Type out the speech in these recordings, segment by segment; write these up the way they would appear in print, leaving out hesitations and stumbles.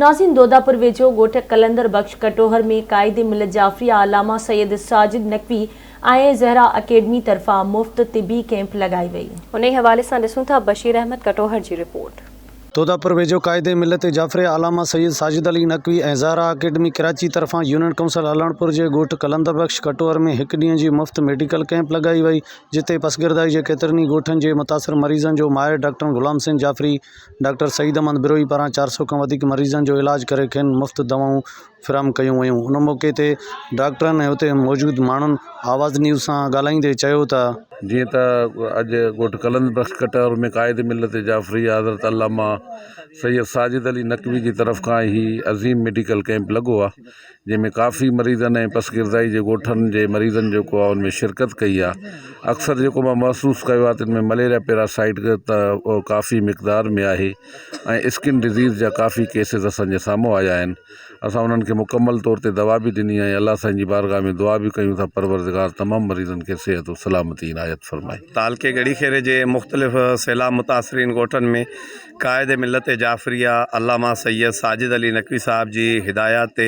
ناظرين دوداپور ويجهو ڳوٺ قلندر بخش ڪٽوهر ۾ قائد ملت جعفريه علامه سيد ساجد نقوي ۽ زهرا اڪيڊمي طرفان مفت طبي ڪئمپ لڳائي وئي. انهي حوالي سان ڏسون ٿا بشير احمد ڪٽوهر جي رپورٽ. دوداپور ويجهو قائد ملت جعفريه علامه سيد ساجد علي نقوي ۽ زهرا اڪيڊمي ڪراچي طرفان يونين ڪائونسل علڻپور جي ڳوٺ قلندر بخش ڪٽوهر ۾ هڪ ڏينهن جي مفت ميڊيڪل ڪئمپ لڳائي وئي جتي پسگردائي جي ڪيترن ئي ڳوٺن جي متاثر مريضن جو ماهر ڊاڪٽرن غلام حسين جعفري ڊاڪٽر سعيد احمد بروهي پاران 400 کان وڌيڪ مريضن جو علاج ڪري کين مفت دوائون فراهم ڪيون ويون ان موقعي تي ڊاڪٽرن ۽ اتي موجود ماڻهن آواز نيوز سان ڳالهائيندي چيو ته. جيئن ته اڄ ڳوٺ قلندر بخش ڪٽهر ۾ قائد ملت جعفري حضرت علامه سيد ساجد علي نقوي جي طرف کان هي عظيم ميڊيڪل ڪئمپ لڳو آهي جنهن ۾ ڪافي مريضن ۽ پسگردائي جي ڳوٺن جي مريضن جيڪو آهي ان ۾ شرڪت ڪئي آهي اڪثر جيڪو مان محسوس ڪيو آهي تن ۾ مليريا پيراسائيٽ ته ڪافي مقدار ۾ آهي ۽ اسڪن ڊزيز جا ڪافي ڪيسز اسانجي سامهون آيا آهن اسان انهن کي مڪمل طور تي دوا به ڏني آهي الله سائين جي بارگاهه ۾ دعا به ڪيون ٿا پروردگار تمام مريضن کي صحت و سلامتي عنايت فرمائي. تعلقي ڳڙهي خيري جي مختلف سيلاب متاثرين ڳوٺن ۾ قائد ملت جعفريه علامه سيد ساجد علي نقوي صاحب جي هدايات تي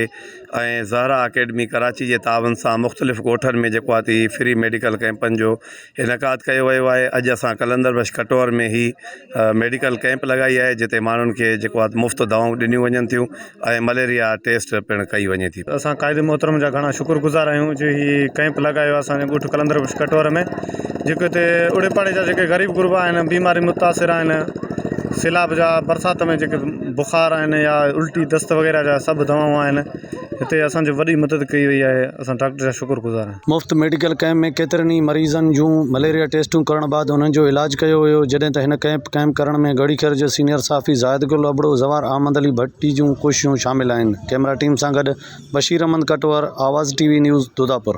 ۽ زهرا اڪيڊمي ڪراچي جي تعاون سان مختلف ڳوٺن ۾ جيڪو آهي ته فري ميڊيڪل ڪئمپن جو انعقاد ڪيو ويو آهي اڄ اسان قلندر بخش ڪٽوهر ۾ هي ميڊيڪل ڪئمپ لڳائي آهي جتي ماڻهن کي جيڪو آهي مفت دوائون ڏنيون وڃن ٿيون ۽ مليريا ٽيسٽ پڻ ڪئي وڃي ٿي. اسان قائد محترم جا گهڻا شڪر گذار آهيون جو هي ڪئمپ لڳايو آهي اسان جي ڳوٺ قلندر بخش ڪٽوهر ۾ جيڪو هتي اوڙي پاڙي جا جيڪي غريب غربا آهن بيماري متاثر آهن سيلاب جا برسات ۾ جيڪي بخار آهن يا الٽي دست وغيره جا سڀ دوائون آهن هتي اسان جي وڏي مدد ڪئي وئي آهي اسان ڊاڪٽر جا شڪر گذار آهيون. مفت ميڊيڪل ڪئمپ ۾ ڪيترن ئي مريضن جون مليريا ٽيسٽون ڪرڻ بعد انهن جو علاج ڪيو ويو جڏهن ته هن ڪئمپ قائم ڪرڻ ۾ ڳڙهي خير جو سينيئر صحافي زاهد گل ابڙو زوار احمد علي ڀٽي جون ڪوششون شامل آهن ڪئميرا ٽيم سان گڏ Bashir Ahmed Katohar Awaz T V news Dodapur.